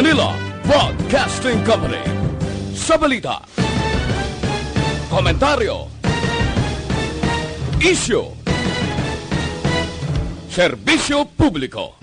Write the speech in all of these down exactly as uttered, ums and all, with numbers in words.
Manila Broadcasting Company. Sa balita, komentaryo, isyu, serbisyo publiko.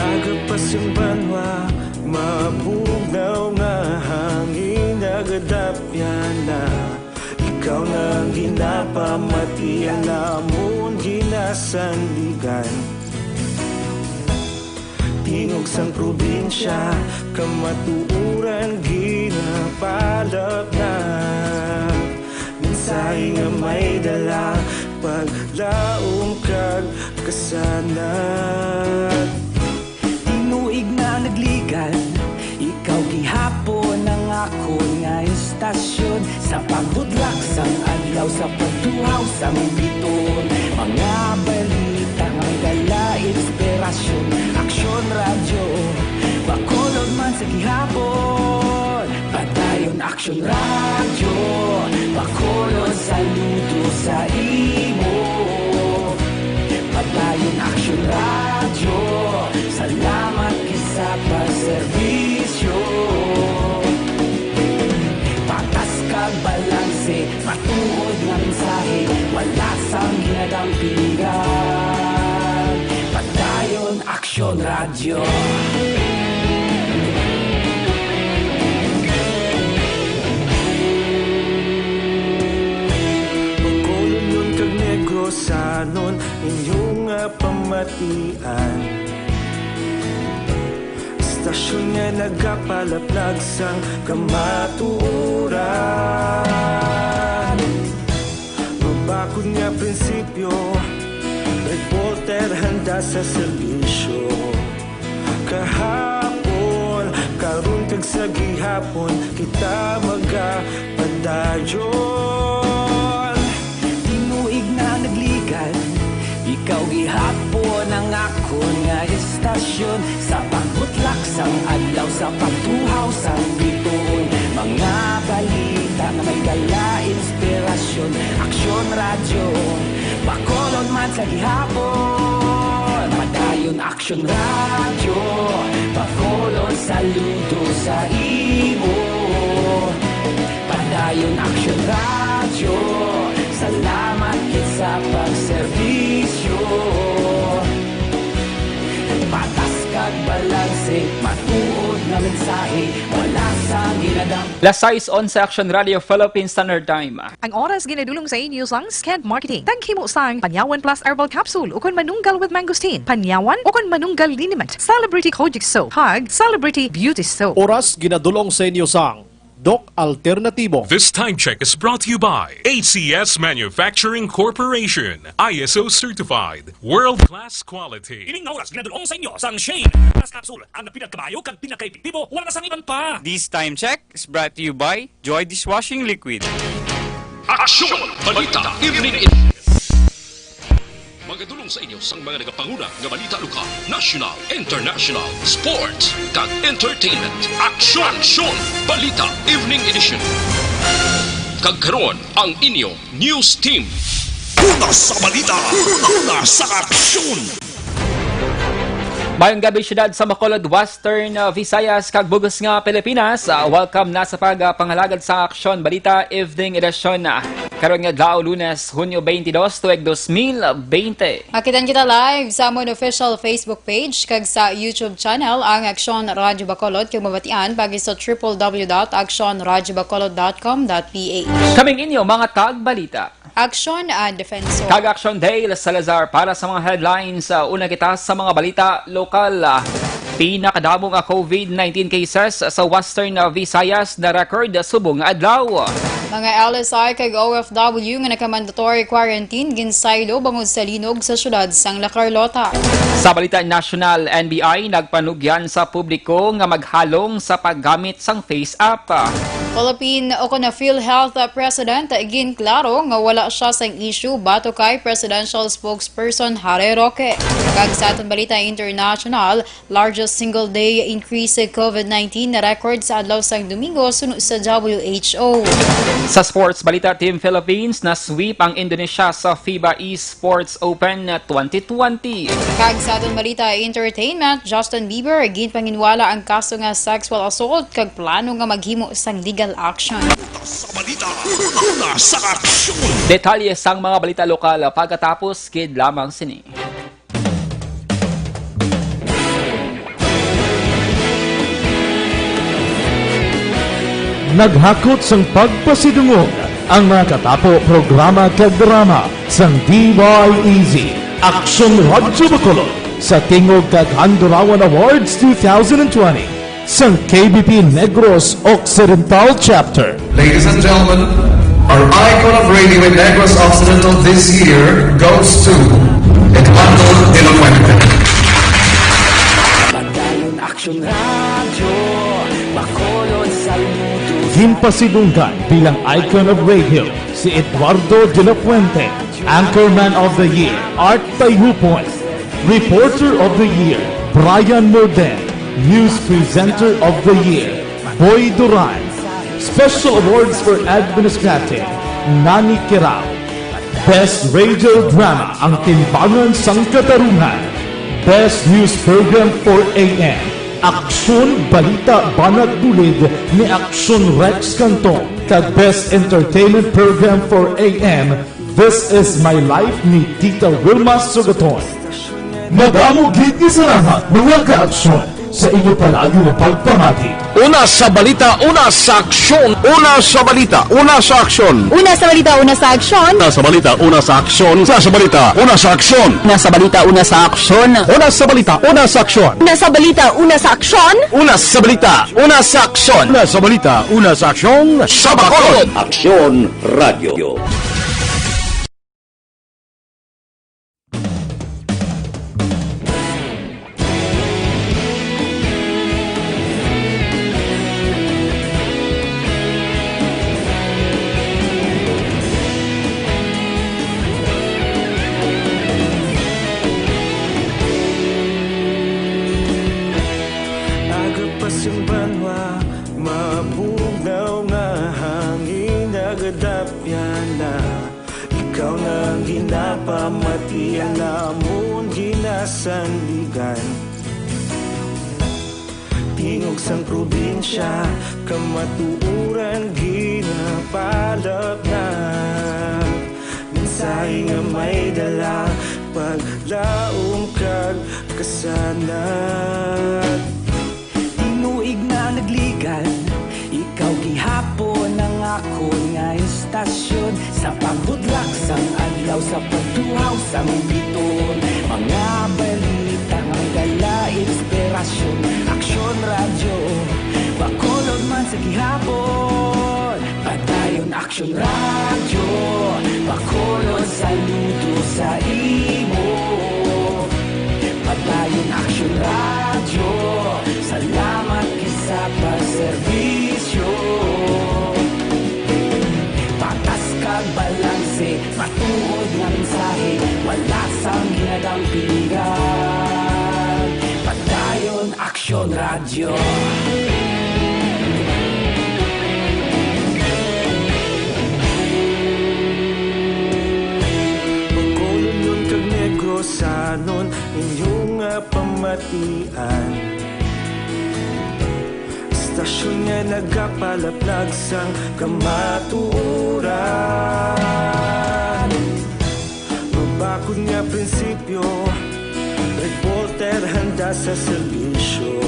Aga pa sing banwa, mabugnaw nga hangin, nagadapya na. Ikaw na ang ginapamatian namon, ginasandigan. Tingog sang probinsya, kamatuoran, ginapalapnap. Mensahe nga may dala, paglaom kag kasanag. Tinuig na nagligan, ikaw gihapon ang akon nga istasyon. Sa paghudlak sang adlaw, sa pagtuhaw sang bituon, mga balita nga may dala inspirasyon. Aksyon Radyo Bacolod man sa gihapon. Padayon Aksyon Radyo Bacolod, saludo sa imo. Padayon Aksyon Radyo, salamat gid sa pagserbisyo. Patas kag balanse, matuod nga mensahe, wala sang ginadampingan. Padayon Aksyon Radyo. Bacolodnon kag Negrosanon, inyo nga pamatian. Istasyon nga nagapalaplag sang kamatuoran. Mabakod nga prinsipyo, reporter handa sa serbisyo. Kahapon, karon kag sa gihapon, kita magapadayon. Tinuig na nagligan, ikaw gihapon ang akon nga istasyon. Sa pagbutlak sang adlaw, sa pagtuhaw sang bituon, mga balita nga may dala inspirasyon. Aksyon Radyo Bacolod man sa gihapon. Padayon Aksyon Radyo Bacolod, saludo sa imo. Padayon Aksyon Radyo, salamat gid sa pagserbisyo. Patas kag balanse, matuod nga mensahe, wala sa ginadam. Las sais onse, Aksyon Radyo Philippine Standard Time. Ang oras ginadulong sa inyo sang Sked Marketing. Taghimo sang Panyawan Plus Herbal Capsule ukon Manunggal with Mangosteen, Panyawan ukon Manunggal Liniment, Celebrity Kojic Soap, kag Celebrity Beauty Soap. Oras ginadulong sa inyo sang Doc Alternatibo. This time check is brought to you by A C S Manufacturing Corporation, I S O certified, world-class quality. Ining nga oras ginadulong sa inyo sang Shane Plus Capsule, ang pinagkabayo kag pinakaepektibo, wala na sang iban pa. This time check is brought to you by Joy Dishwashing Liquid. Aksyon! Balita Evening Edition. Magadulong sa inyo sang mga nagapanguna nga balita lokal, national, international, sports, kag entertainment. Aksyon! Aksyon! Balita Evening Edition. Kag karon, ang inyo news team. Una sa balita, una sa aksyon. Mayong gabi, siyudad sa Bacolod, Western, uh, Visayas, kag bug-os nga Pilipinas. Uh, welcome na sa pag, uh, pangalagad sa Aksyon Balita Evening Edition. Uh, karon nga adlaw, Lunes, Hunyo twenty-dos, tuig dos mil bente. Makitan kita live sa amon official Facebook page kag sa YouTube channel, ang Aksyon Radyo Bacolod, kag mabatian pagi sa triple W dot aksyon radyo bacolod dot com dot P H. Kaming inyo mga tagbalita. Aksyon, ah, Defensor. Kag Aksyon Dale Salazar para sa mga headlines. Ah, una kita sa mga balita lokal. Ah, pinakadamo nga COVID nineteen cases sa Western, ah, Visayas na record subong nga adlaw. Mga L S I kag O F W nga naka-mandatory quarantine ginsaylo bangod sa linog sa siyudad sang La Carlota. Sa balita nasyonal, N B I nagpanugyan sa publiko nga maghalong sa paggamit sang face app. Philippine o kon PhilHealth President ginklaro nga wala siya sang issue batok kay Presidential Spokesperson Harry Roque. Kag sa aton balita international, largest single day increase sa COVID nineteen na record sa adlaw sang Domingo suno sa W H O. Sa sports balita, Team Philippines na-sweep ang Indonesia sa FIBA Esports Open twenty twenty. Kag sa aton balita entertainment, Justin Bieber ginpanginwala ang kaso nga sexual assault kag plano nga maghimo sang legal action. Sa balita, una sa aksyon. Detalye sang mga balita lokal pagkatapos gid lamang sini. Naghakot sang pagpasidungog ang mga katapo, programa kag drama sang D Y E Z, Aksyon Radyo Bacolod, sa tingog kag Handurawan Awards two thousand twenty sang K B P Negros Occidental Chapter. Ladies and gentlemen, our icon of radio in Negros Occidental this year goes to Eduardo de la Fuente. Padayon Aksyon Radyo, Bacolod, saludo. Ginpasidunggan bilang icon of radio si Eduardo de la Fuente, Anchorman of the Year, Art Tayhupon, Reporter of the Year, Brian Morden, News Presenter of the Year, Boy Duran, Special Awards for Administrative, Nani Kirao. Best Radio Drama, Ang Timbangan sang Katarungan. Best News Program for A M, Aksyon Balita Banat Bulid ni Aksyon Rex Cantong. Kag Best Entertainment Program for A M, This Is My Life ni Tita Wilma Sugaton. Madamo gid nga salamat, mga kaaksyon, sa inyo palagi nga pagpamati. Una sa balita, una sa aksyon. Una sa balita, una sa aksyon. Una sa balita, una sa aksyon. Una sa balita, una sa aksyon. Una sa balita, una sa aksyon. Una sa balita, una sa aksyon. Una sa balita, una sa aksyon. Una sa balita, una sa aksyon. Una sa balita, una sa aksyon. Una sa balita, una sa aksyon. Sa Bacolod. Aksyon Radyo. Aga pa sing banwa, mabugnaw nga hangin, nagadapyan na. Ikaw na ang ginapamati, ang amon ginasandigan. Tingog sang probinsya, kamatuoran ginapalapnap. Mensahe nga may dala, paglaom kag kasanag. Tinuig na nagligad, ikaw gihapon ang akon nga estasyon. Sa pagbudlak sang adlaw, sa pagtuhaw sang bituon, mga balita nga may dala inspirasyon. Aksyon Radyo, Bacolod man sa gihapon. Padayon Aksyon Radyo, Bacolod, saludo sa imo. Padayon Aksyon Radyo, salamat gid sa pagserbisyo. Patas kag balanse, matuod nga mensahe, wala sang ginadampigan. Padayon Aksyon Radyo. Bacolodnon kag Negrosanon, inyo nga pamatian. Estasyon nga nagapalaplag sang kamatuoran. Mabakod nga prinsipyo, reporter handa sa serbisyo.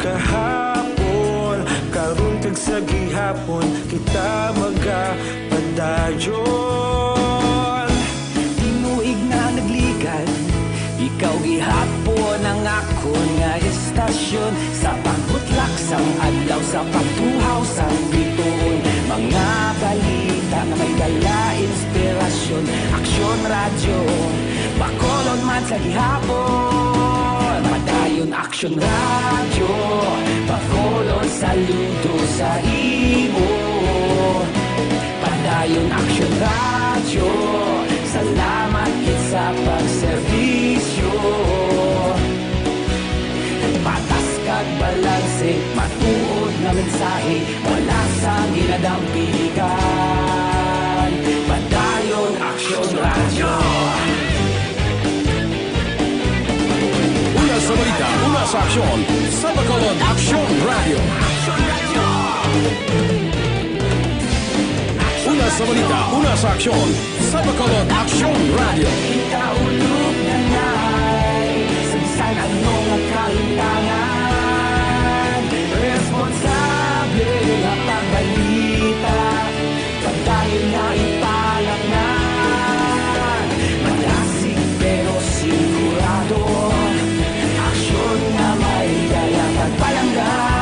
Kahapon, karon, kag sa gihapon, kita magapadayon. Tinuig na nagligad, ikaw gihapon ang akon nga estasyon. Sa pagbutlak sang adlaw, sa pagtuhaw sang bituon, mga balita nga may dala inspirasyon. Aksyon Radyo, Bacolod man sa gihapon. Padayon Aksyon Radyo, Bacolod, saludo sa imo. Radyo, salamat gid sa pagserbisyo. Patas kag balanse, matuod nga mensahe, wala sang ginadampigan. Padayon Aksyon Radyo. Una sa balita, una sa aksyon, sa Bacolod Aksyon Radyo. Una sa balita, una sa aksyon, sa Bacolod Aksyon Radyo. Ikaulog na ngay, sa bisan ano nga kahintangan, responsable nga pagbalita, padayon nga ipalaknag. Malasig pero sigurado, aksyon nga may dala kag palangga.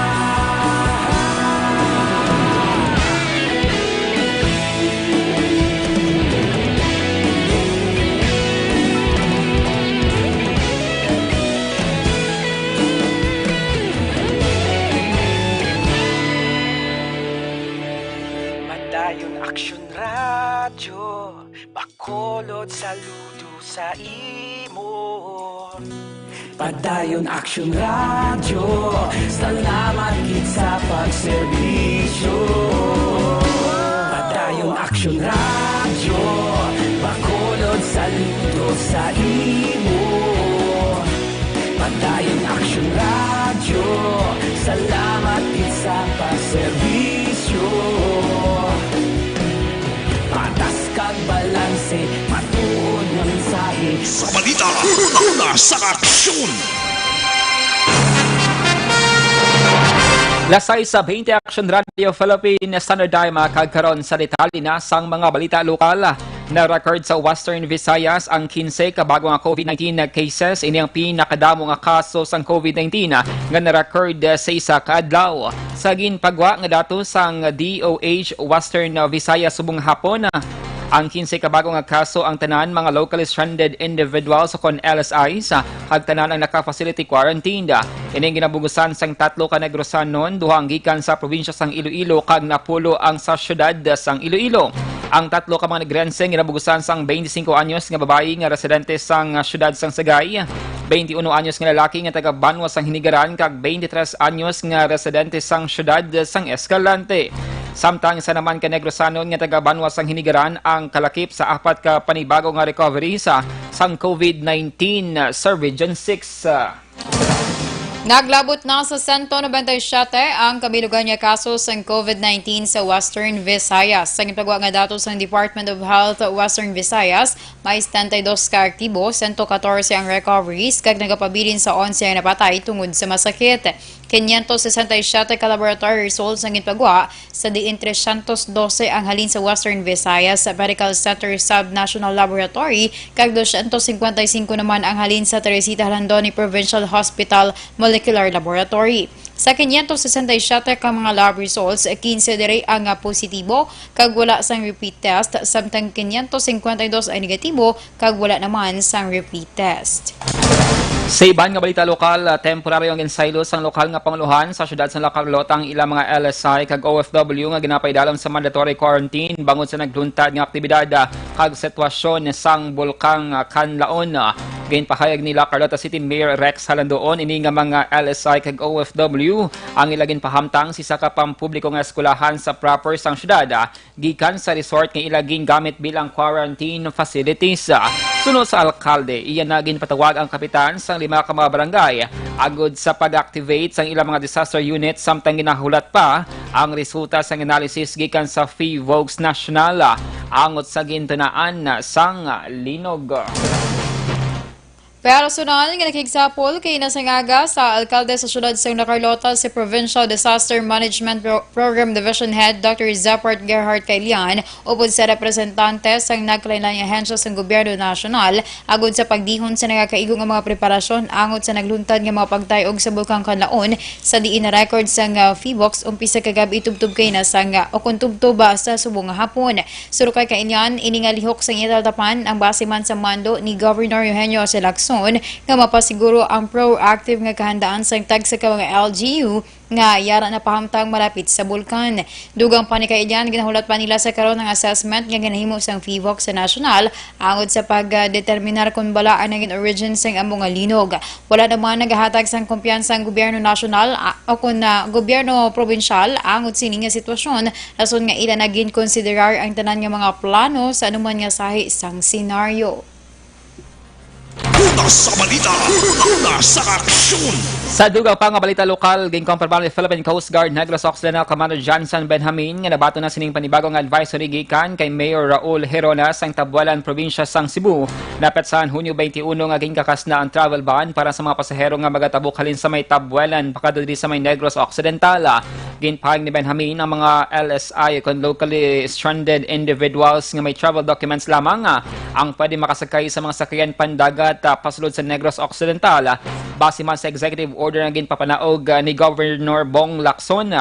Padayon Aksyon Radyo, Bacolod, saludo sa imo. Padayon Aksyon Radyo, salamat gid sa pagserbisyo. Padayon Aksyon Radyo, Bacolod, saludo sa imo. Padayon Aksyon Radyo, salamat gid sa pagserbisyo. Patas kag balanse, matuod nga mensahe. Sa balita, una sa aksyon. Las sais sa twenty Action Radio Philippine Standard Time, kag karon sa detalye na sang mga balita lokal. Na-record sa Western Visayas ang quince ka bago nga COVID nineteen na cases. Ini ang pinakadamo nga kaso sang COVID nineteen nga na-record sa isa ka adlaw. Sa ginpagwa nga datos sang D O H Western Visayas subong hapon, ang quince ka bago nga kaso ang tanan mga locally stranded individuals o kon L S Is, kag tanan ang naka-facility quarantined. Ini ang ginabugusan sang tatlo ka Negrosanon, duha ang gikan sa probinsya sang Iloilo kag napulo ang sa siyudad sang Iloilo. Ang tatlo ka mga Negrense ginabugusan sang twenty-cinco anyos nga babayi nga residente sang siyudad sang Sagay, twenty-uno anyos nga lalaki nga taga Banwa sang Hinigaran, kag twenty-tres anyos nga residente sang siyudad sang Escalante. Samtang isa naman ka Negrosanon nga taga Banwa sang Hinigaran ang kalakip sa apat ka panibago nga recovery sa sang COVID nineteen sa Region six. Naglabot na sa sento nobenta y siyete ang kabilugan nga kaso sang COVID nineteen sa Western Visayas. Sa ginpagwa nga datos sang Department of Health Western Visayas, may setenta y dos ka aktibo, sento katorse ang recoveries, kag nagapabilin sa onse ang napatay tungod sa masakit. Quinientos sesenta y siete ka laboratory results ang ginpagwa, sa diin trescientos doce ang halin sa Western Visayas Medical Center Sub-National Laboratory, kag doscientos cincuenta y cinco naman ang halin sa Teresita Jalandoni Provincial Hospital Molecular Laboratory. Sa quinientos sesenta y siete ka mga lab results, quince diri ang, ah, positibo kag wala sang repeat test, samtang quinientos cincuenta y dos ang negatibo kag wala naman sang repeat test. Sa iban nga balita lokal, ah, temporaryo ang ginsaylo sang lokal nga pangulohan sa siyudad sang La Carlota ang ilang mga L S I kag O F W nga ginapaidalom sa mandatory quarantine bangod sa nagluntad nga aktibidad, ah, kag sitwasyon sang Bulkang, ah, Kanlaon. Ah, ginpahayag ni La Carlota City Mayor Rex Halandoon ini nga mga L S I kag O F W ang ila ginpahamtang sa isa ka pampubliko nga eskwelahan sa proper sang siyudad, ah, gikan sa resort nga ila gingamit bilang quarantine facilities. Suno sa alkalde, iya na ginpatawag ang kapitan sang lima ka mga barangay agod sa pag-activate sang ilang mga disaster unit, samtang ginahulat pa ang resulta sang analysis gikan sa PHIVOLCS National angot sa gintunaan sang linog. Personal nga nakigsapol kay nasang aga sa alkalde sa siyudad sang La Carlota, si Provincial Disaster Management Pro-, Program Division Head Doctor Zepart Gerhart Kailian, upod sa representante sang nagkalainlaing ahensya sang gobyerno nasyonal, agod sa pagdihon sa nagakaigo nga mga preparasyon angot sa nagluntad nga mga pagtay-og sa Bulkang Kanlaon, sa diin na-record sang, ah, PHIVOLCS umpisa kagab-i tubtob kay nasang, ah, o kon tubtob, ah, sa subong nga hapon. Suno kay Kailian, ini nga lihok sang iya talatapan ang base man sa mando ni Governor Eugenio C. Lacson. rason nga mapasiguro ang proactive nga kahandaan sang tagsa ka mga L G U nga yara na pahamtang malapit sa bulkan. Dugang pa ni Kailian, ginahulat pa nila sa karon ang assessment nga ginahimo sang PHIVOLCS sa nasyonal angod sa pagdeterminar kon bala ang naging origin sang amo nga linog. Wala naman nagahatag sang kumpiyansa ang gobyerno nasyonal, ah, o kon, ah, gobyerno probinsyal angod sini nga sitwasyon, rason nga ila na ginkonsiderar ang tanan nga mga plano sa anuman nga sahi sang senaryo. Una sa balita, una sa aksyon. Sa dugang pa nga balita lokal, ginkumpirmar ni Philippine Coast Guard Negros Occidental Commander Johnson Benjamin nga nabaton na sining panibago nga advisory gikan kay Mayor Raul Herona sang Tabuelan, probinsya sang Cebu. Napetsahan Hunyo twenty-one nga ginkakas na ang travel ban para sa mga pasahero nga magatabok halin sa may Tabuelan pakadto diri sa may Negros Occidental. Ginpahayag ni Benjamin ang mga L S I kon locally stranded individuals nga may travel documents lamang, ah, ang pwede makasakay sa mga sakayan pandagat, ah, pasulod sa Negros Occidental, ah, base man sa executive order nga ginpapanaog, ah, ni Governor Bong Lacson.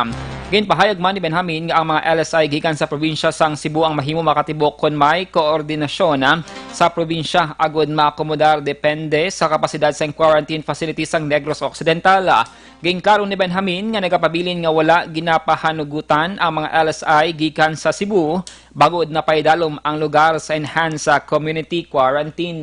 Ginpahayag man ni Benjamin nga ang mga L S I gikan sa probinsya sang Cebu ang mahimo makatibok kon may koordinasyon, ah, sa probinsya agud maakomodar depende sa kapasidad sang quarantine facility sang Negros Occidental. Ginklaro ni Benjamin nga nagapabilin nga wala ginapahanugutan ang mga L S I gikan sa Cebu, bangod napaidalom ang lugar sa enhanced, ah, community quarantine.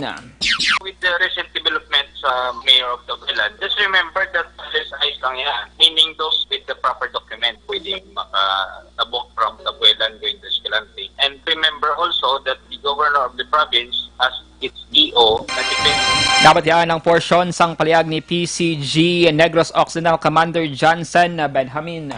With the recent development sa Mayor of Tabuelan, just remember that L S Is lang yan, meaning those with the proper document, pwedeng makatabok from Tabuelan going to Escalante. And remember also that the governor of the province has its E O na depende. Dapat yan ang porsyon sang pahayag ni P C G Negros Occidental Commander Johnson Benjamin.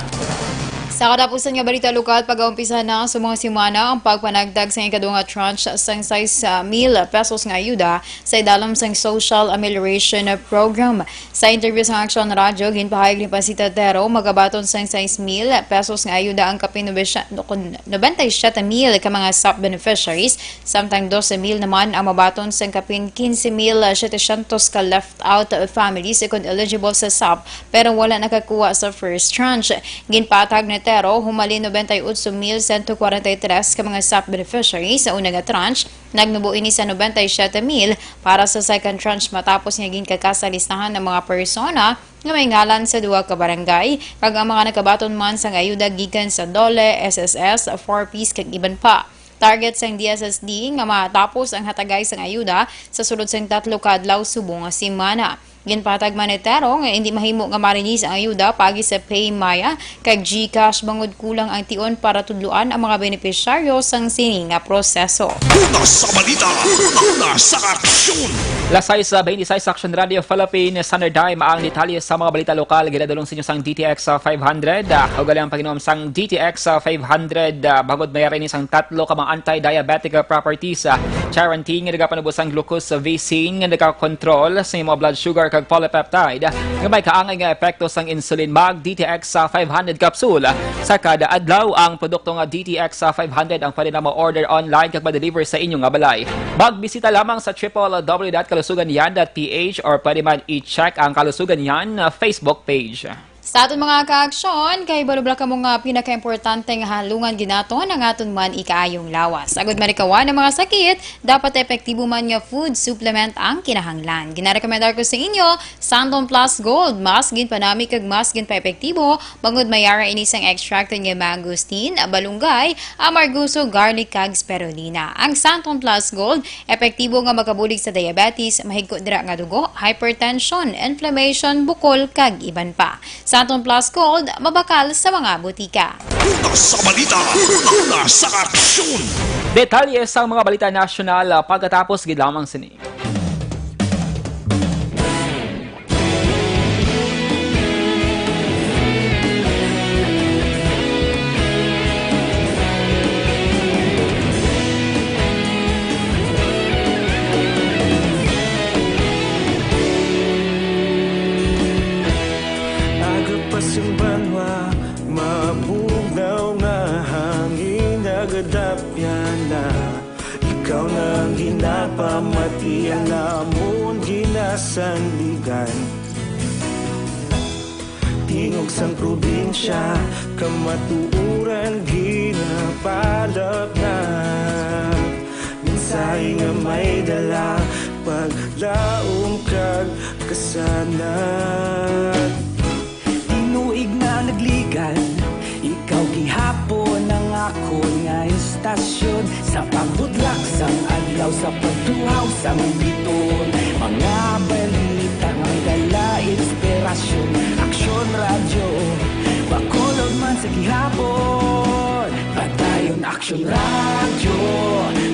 Sa katapusan nga balita lokal, pag-aumpisa na sa mga semana ang pagpanagtag sa ikaduha nga tranche sang sais mil pesos nga ayuda sa idalom sang Social Amelioration Program. Sa interview sa Aksyon Radyo, ginpahayag ni Pasita Tero, magabaton sang sais mil pesos nga ayuda ang kapin nobenta y siyete mil ka mga sap beneficiaries, samtang dose mil naman ang mabaton sang kapin quince mil setecientos ka left out families kon eligible sa sap pero wala nakakuha sa first tranche. Ginpatag ni Tero, humalin nobenta y otso mil sento kwarenta y tres ka mga sap beneficiaries sa una nga tranche, nagnubo ini sa nobenta y siyete mil para sa second tranche matapos nga ginkakasa listahan ang mga persona nga may ngalan sa duha ka barangay, kag ang mga nakabaton man sang ayuda gikan sa DOLE, S S S, four Ps, kag iban pa. Target sang D S S D nga matapos ang hatagay sang ayuda sa sulod sang tatlo ka adlaw subong nga semana. Ginpatag man ni Tero nga hindi mahimo nga ma-release ang ayuda paagi sa PayMaya kag GCash bangod kulang ang tion para tudloan ang mga benepisyaryo sang sini nga proseso. Una sa balita, una sa aksyon. Las sais, ah, twenty-six, Action Radio Philippines, Standard Time, ang detalye sa mga balita lokal, ginadulong sa inyo sang D T X, ah, five hundred. Ah, ugali ang pag-inom sang D T X, ah, five hundred, ah, bangod mayara ini sang tatlo ka mga anti-diabetic, ah, properties. Ah, charantin nga nagapanubo sang glucose, ah, V C nga nagakontrol sa imong blood sugar kag polypeptide, ah, nga may kaangay nga epekto sang insulin. Mag D T X, ah, five hundred capsule, ah, sa kada adlaw. Ang produkto nga D T X, ah, five hundred ang pwede na ma-order online kag ma-deliver sa inyo nga balay. Magbisita lamang sa triple W dot kalusugan yan dot P H or pwede man i-check ang Kalusugan Yan, ah, Facebook page. Sa aton mga kaaksyon, kay balubla kamo nga pinakaimportante nga halungan ginaton ang aton man ikaayong lawas. Agud malikawan ang mga sakit, dapat epektibo man nga food supplement ang kinahanglan. Ginarekomendar ko sa inyo, Santon Plus Gold, mas ginpanami kag mas ginpaepektibo, bangod mayara ini sang extracted nga mangosteen, balunggay, amargoso, garlic, kag spirulina. Ang Santon Plus Gold, epektibo nga makabulig sa diabetes, mahigko dira nga dugo, hypertension, inflammation, bukol, kag iban pa. Santon Plus Gold, mabakal sa mga butika. Una sa balita, una sa aksyon. Detalye sa mga balita nasyonal, ah, pagkatapos gid lamang sini. Aga pa sing banwa, mabugnaw nga hangin nagadapyan na. Ikaw na ang ginapamati, ang amon ginasandigan. Tingog sang probinsya, kamatuoran ginapalapnap. Mensahe nga may dala, paglaom Tinuig na nagligad, ikaw gihapon ang akon nga istasyon. Sa pagbutlak sang adlaw, sa pagtuhaw sang bituon, mga balita nga may dala inspirasyon. Aksyon Radyo, Bacolod man sa gihapon. Padayon Aksyon Radyo,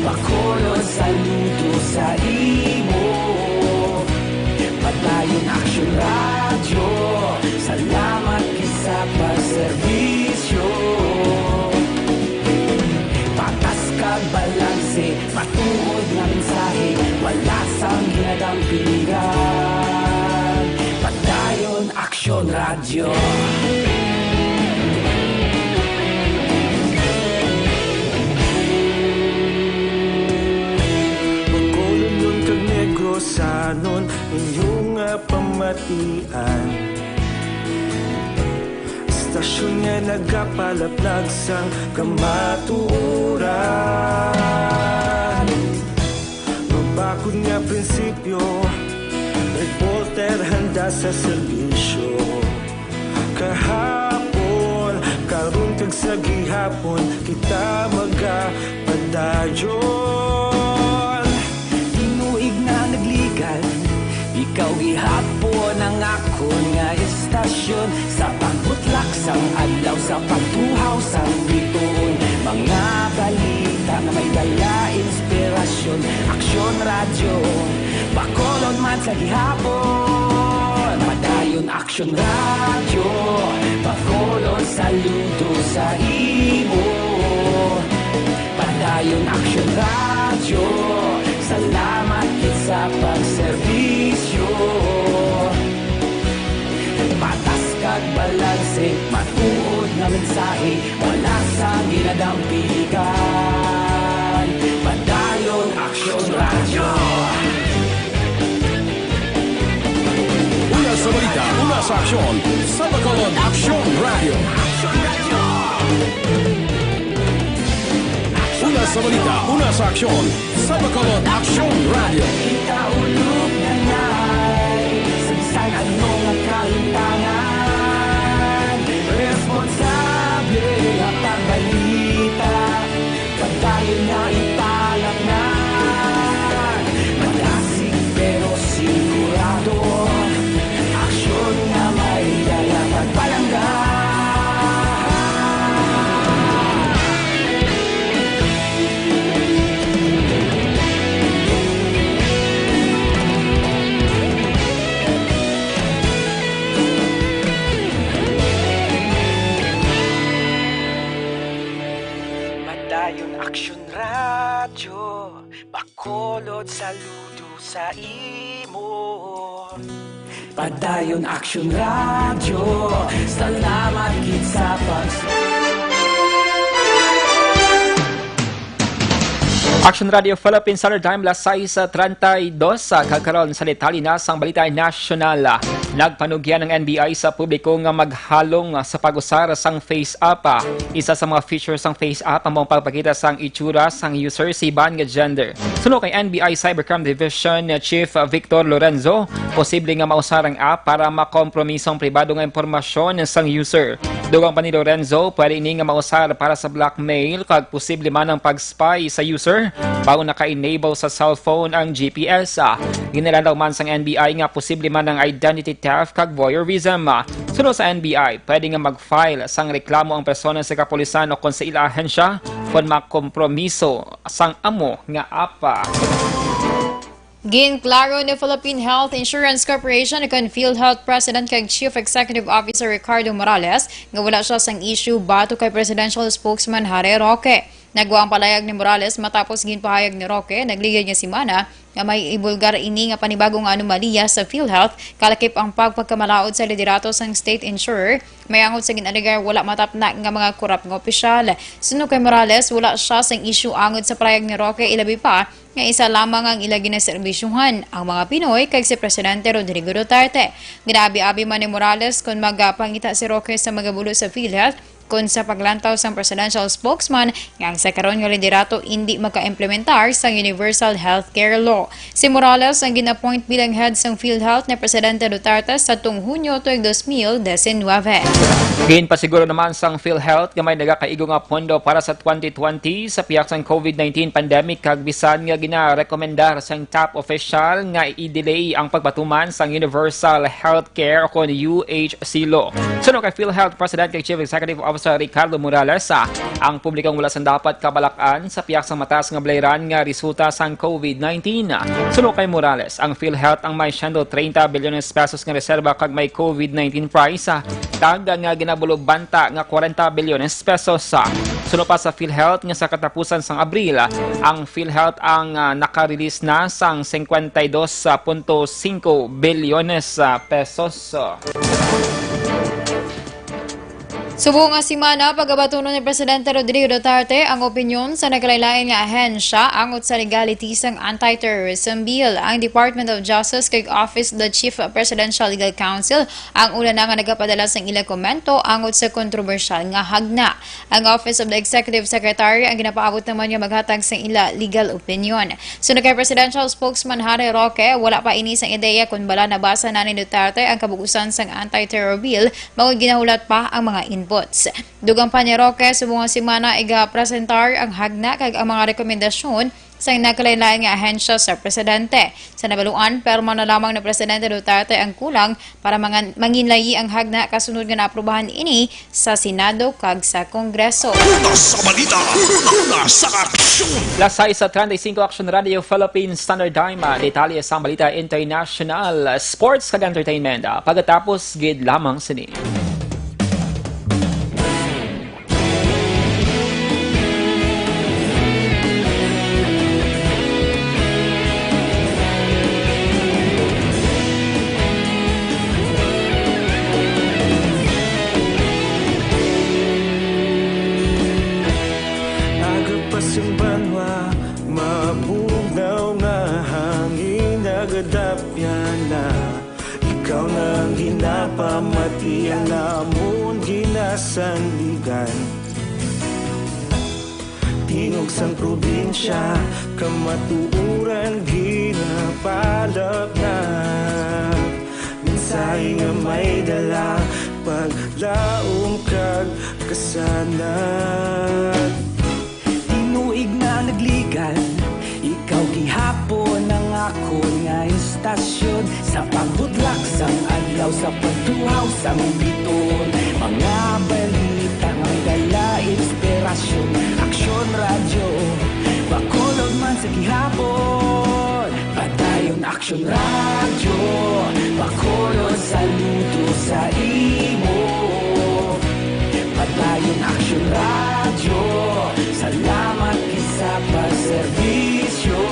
Bacolod, saludo sa imo. Padayon Aksyon Radyo, salamat gid sa pagserbisyo. Patas kag balanse, matuod nga mensahe, wala sang ginadampigan. Padayon Aksyon Radyo. Bacolodnon kag Negrosanon, inyo nga pamatian. Istasyon nga nagapalaplag sang kamatuoran. Mabakod nga prinsipyo, reporter handa sa serbisyo. Kahapon, karon kag sa gihapon, kita magapadayon. Tinuig na nagligad, ikaw gihapon ang akon nga istasyon. Sa pagbutlak sang adlaw, sa pagtuhaw sang bituon, mga balita nga may dala inspirasyon. Aksyon Radyo, Bacolod man sa gihapon. Padayon Aksyon Radyo, Bacolod, saludo sa imo. Padayon Aksyon Radyo, salamat gid sa pagserbisyo. Patas kag balanse, matuod nga mensahe, wala sang ginadampigan. Padayon Aksyon Radyo. Una sa balita, una sa aksyon, sa Bacolod Aksyon Radyo. Una sa balita, una sa aksyon, sa Bacolod Aksyon Radyo. Kita ulog na nay, sa bisan ano nga kahimtangan, responsable nga pagbalita. Padayon na ipalatngan, madasig pero sigurado, aksyon nga may dala pagpalangga. Padayon Aksyon Radyo, Bacolod, saludo sa imo. Padayon Aksyon Radyo, salamat gid sa pag- Aksyon Radyo Philippines, Standard Time, las sais treinta y dos, ah, kag karon sa detalye na sang balita nasyonal. Ah, nagpanugyan ang N B I sa publiko nga maghalong, ah, sa pag-usar sang face app. Ah, isa sa mga feature sang face app amo ang pagpakita sang itsura sang user sa iban nga gender. Suno kay N B I Cybercrime Division Chief Victor Lorenzo, posible nga mausar ang app para makompromiso ang pribado nga impormasyon sang user. Dugang pa ni Lorenzo, pwede ini nga mausar para sa blackmail kag posible man ang pag-spy sa user bangod naka-enable sa cellphone ang G P S. Ah, ginalalaw man sang N B I nga posible man ang identity theft kag voyeurism. Ah, suno sa N B I, pwede nga mag-file sang reklamo ang persona sa kapulisan o kon sa ila ahensya kon makompromiso sang amo nga app. Ginklaro ni Philippine Health Insurance Corporation kon PhilHealth President kag Chief Executive Officer Ricardo Morales nga wala siya sang issue batok kay Presidential Spokesman Harry Roque. Nagwa ang palayag ni Morales matapos ginpahayag ni Roque nagligad nga semana nga may ibulgar ini nga panibago nga anomalya sa PhilHealth, kalakip ang pagpagkamalaod sa liderato sang state insurer, may angod sa gin-alegar wala matapna nga mga korap nga opisyal. Suno kay Morales, wala siya sang issue angod sa palayag ni Roque, ilabi pa nga isa lamang ang ila ginaserbisyuhan, ang mga Pinoy kag si Presidente Rodrigo Duterte. Ginaabi-abi man ni Morales kon magapangita si Roque sa magabulo sa PhilHealth Kon sa paglantaw sang presidential spokesman nga ang sa karon nga liderato indi magka-implementar sang universal healthcare law. Si Morales ang gin-appoint bilang head sang PhilHealth ni Presidente Duterte sa tung Hunyo tuig dos mil diecinueve. Ginpasiguro naman sang PhilHealth nga may nagakaigo nga pondo para sa twenty twenty sa pihak sang COVID nineteen pandemic, kag bisan nga ginarekomendar sang top official nga i-delay ang pagpatuman sang universal health care o kon U H C law. Suno kay PhilHealth President kag Chief Executive Officer Ricardo Morales, ah, ang publikong wala sang dapat kabalak-an sa pihak sang mataas nga balayran nga resulta sang COVID nineteen. Suno kay Morales, ang PhilHealth ang may siyento treinta bilyones pesos nga reserba kag may COVID nineteen price, ah, tag nga ginabulobanta nga kwarenta bilyones pesos. Suno pa sa PhilHealth nga sa katapusan sang Abril, ah, ang PhilHealth ang, ah, naka-release na sang cincuenta y dos punto cinco bilyones, ah, pesos. Subong nga semana, pagabatunon ni Presidente Rodrigo Duterte ang opinyon sa nagkalain-lain nga ahensya angot sa legality sang anti-terrorism bill. Ang Department of Justice kag Office of the Chief Presidential Legal Counsel ang una na nga nagapadala sang ila komento angot sa kontrobersyal nga hagna. Ang Office of the Executive Secretary ang ginapaabot naman nga maghatag sang ila legal opinion. Suno kay Presidential Spokesman Harry Roque, wala pa ini sang ideya kon bala nabasa na ni Duterte ang kabug-usan sang anti-terror bill, bangod ginahulat pa ang mga inputs. Dugang pa ni Roque, subong nga semana igapresentar ang hagna kag ang mga rekomendasyon sang nagkalain-lain nga ahensya sa presidente. Sa nabaluan, pirma na lamang ni Presidente Duterte ang kulang para mangan-, manginlayi ang hagna kasunod nga naaprubahan ini sa Senado kag sa Kongreso. Una sa balita, una sa aksyon. Las sais sa treinta y cinco, Action Radio Philippine Standard Time. Detalye sang balita international, sports kag entertainment, ah, pagkatapos gid lamang sini. Aga pa sing banwa, mabugnaw nga hangin nagadapyan na. Ikaw na ang ginapamati, ang amon ginasandigan. Tingog sang probinsya, kamatuoran ginapalapnap. Mensahe nga may dala, paglaom kag kasanag. Tinuig na nagligan, ikaw gihapon ang akon nga istasyon. Sa pagbudlak sang adlaw, sa pagtuhaw sang bituon, mga balita nga may dala inspirasyon. Aksyon Radyo, Bacolod man sa gihapon. Padayon Aksyon Radyo, Bacolod, saludo sa imo. Padayon Aksyon Radyo, salamat gid sa pagserbisyo.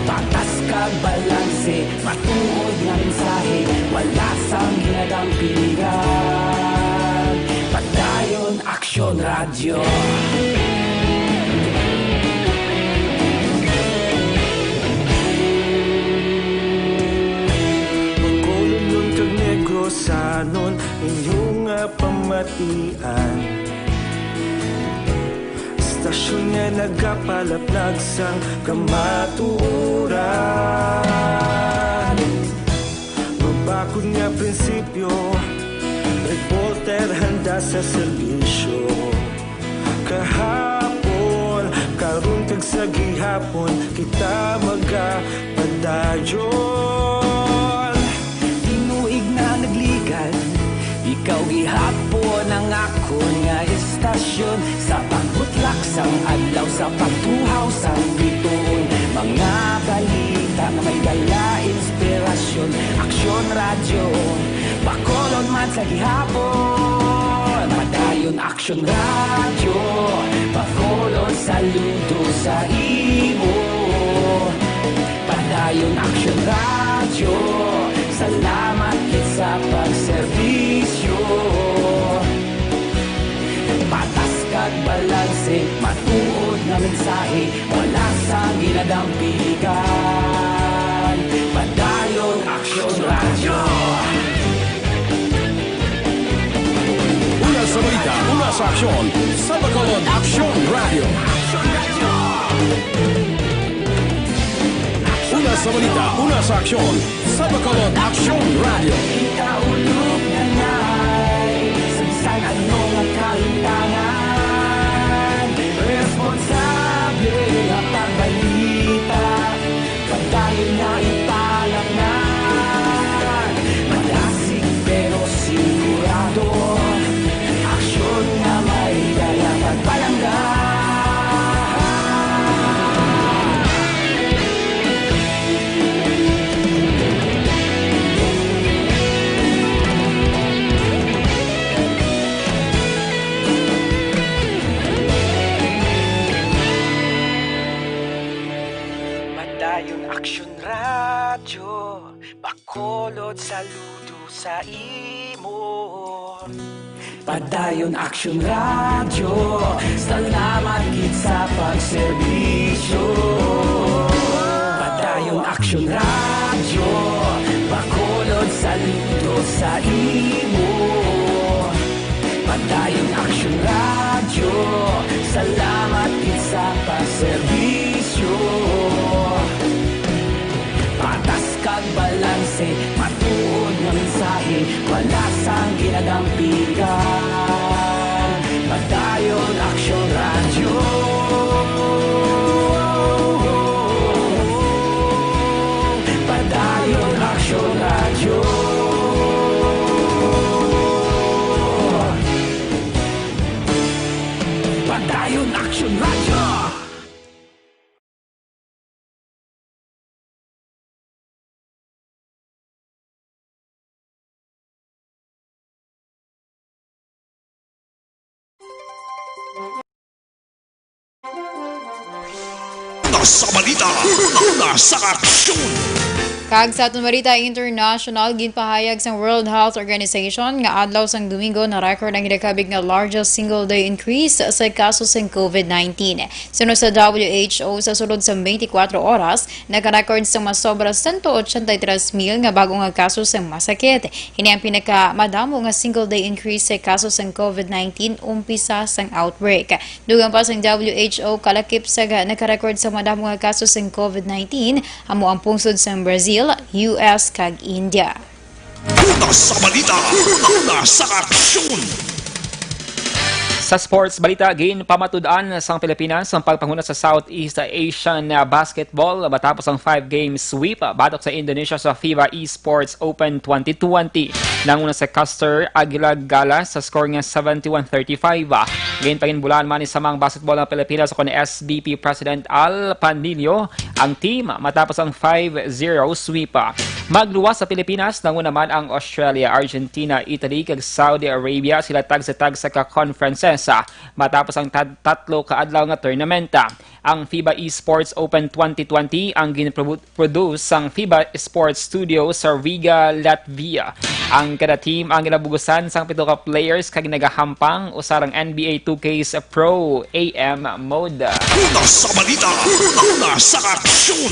Patas kag balanse, matuod nga mensahe, wala sang ginadampingan. Padayon Aksyon Radyo. Bacolodnon kag Negrosanon, inyo nga pamatian. Istasyon nga nagapalapnag sang kamatuoran. Mabakod nga prinsipyo, reporter handa sa serbisyo. Kahapon, karon kag sa gihapon, kita magapadayon. Tinuig na nagligan, ikaw gihapon ang akon nga istasyon. Sa pagbutlak sang adlaw, sa pagtuhaw sang bituon, mga balita nga may dala inspirasyon. Aksyon Radyo, Bacolod man sa gihapon. Padayon Aksyon Radyo, Bacolod, saludo sa imo. Padayon Aksyon Radyo, salamat gid sa pagserbisyo. Patas kag balanse, matuod nga mensahe, wala sang ginadampingan. Padayon Aksyon Radyo. Aksyon sa Bacolod Aksyon Radio. Una sa balita, una sa aksyon sa Bacolod Aksyon Radio. Ikaulog na ngay, sa bisan ano nga kalimtangan, responsable nga pagbalita. Padayon nga ipalangnan, malasig pero sigurado, aksyon nga may dala pagpalangga. Padayon Aksyon Radyo, Bacolod, saludo sa imo. Padayon Aksyon Radyo, salamat gid sa pagserbisyo. Padayon Aksyon Radyo, Bacolod, saludo sa imo. Padayon Aksyon Radyo, salamat gid sa pagserbisyo. Patas kag balanse, matuod nga mensahe, wala sang ginadampigan. Padayon Aksyon Radyo. Padayon Aksyon Radyo. Padayon Aksyon Radyo. Una sa balita, una sa aksyon. Kag sa aton balita international, ginpahayag sang World Health Organization nga adlaw sang Domingo na-record ang ginakabig nga largest single day increase sa kaso sang covid nineteen. Suno sa W H O, sa sulod sa twenty-four oras, naka-record sang masobra sento ochenta y tres mil nga bag-o nga kaso sang masakit. Ini ang pinakamadamo nga single day increase sa kaso sang covid nineteen umpisa sang outbreak. Dugang pa sang W H O, kalakip sa ga-, naka-record sa madamo nga kaso sang covid nineteen, amo ang pungsod sang Brazil, U S, kag India. Una sa balita, una sa aksyon. Sa sports balita, ginpamatud-an sang Pilipinas ang pagpanghuna sa Southeast Asian Basketball matapos ang five-game sweep batok sa Indonesia sa FIBA Esports Open twenty twenty. Nanguna sa Castor Aguila Gala sa score nga seventy-one thirty-five. Ginpanginbulaan man ni Samang Basketball ng Pilipinas o kon S B P President Al Panilio ang team matapos ang five zero sweep. Magluwas sa Pilipinas, nanguna man ang Australia, Argentina, Italy, kag Saudi Arabia. Sila tagsa-tagsa ka conferences, ah, matapos ang tat-, tatlo ka adlaw nga tournament. Ang FIBA Esports Open twenty twenty ang ginprodu-, produce sang FIBA Sports Studio sa Riga, Latvia. Ang kada team ang ginabugusan sang pito ka players kag nagahampang usa rang N B A two K's Pro A M mode. Una sa balita, una sa aksyon.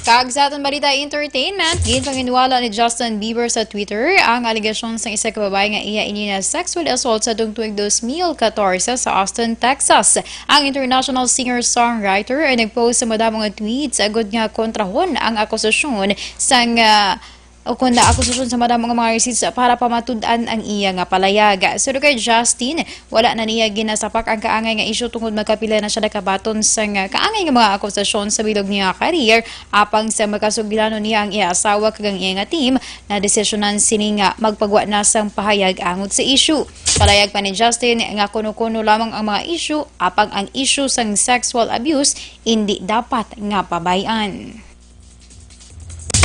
Kag sa aton balita entertainment, ginpanginwala ni Justin Bieber sa Twitter ang alegasyon sang isa ka babayi nga iya ini na sexual assault sa tuig dos mil katorse sa Austin, Texas. Ang international singer-songwriter ay nag-post sa madamo nga tweets agud nga kontrahon ang akusasyon sang, ah, o kon na akusasyon sa madamo nga mga receipts para pamatud-an ang iya nga palayag. Suno kay Justin, wala na niya ginasapak ang kaangay nga isyu tungod magkapila na siya nakabaton sang kaangay nga mga akusasyon sa bilog niya nga career, apang sa makasugilanon niya ang iya asawa kag ang iya nga team, nadesisyonan sini nga magpagwa na sang pahayag angot sa isyu. Palayag pa ni Justin nga kuno-kuno lamang ang mga isyu, apang ang isyu sang sexual abuse indi dapat nga pabay-an.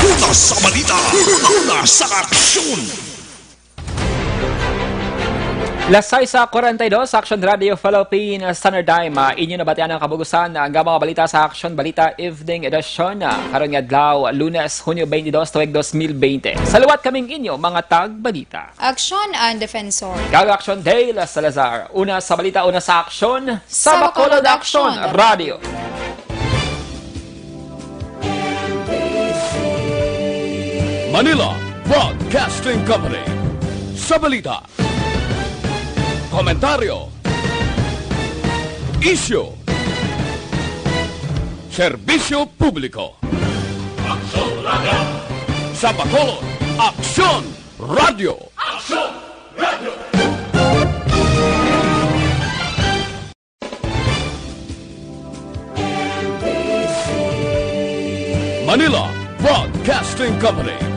Una sa balita, una sa aksyon. Las sais sa kwarenta y dos, Action Radio Philippine Standard Time. Ah, inyo nabatian ang kabugusan nga mga balita sa Action Balita Evening Edition, ah, karon nga adlaw, Lunes, Hunyo twenty-two, tuig dos mil bente. Sa liwat kaming inyo mga tagbalita. Action and Defensor. Kag Action Dale Salazar. Una sa balita, una sa aksyon, sa Sa Bacolod Bacolod Action Action Radio. Manila Broadcasting Company. Sa balita, komentaryo, Isyu. Serbisyo publiko. Aksyon Radio. Sa Bacolod, Aksyon Radio. Aksyon Radio. Manila Broadcasting Company.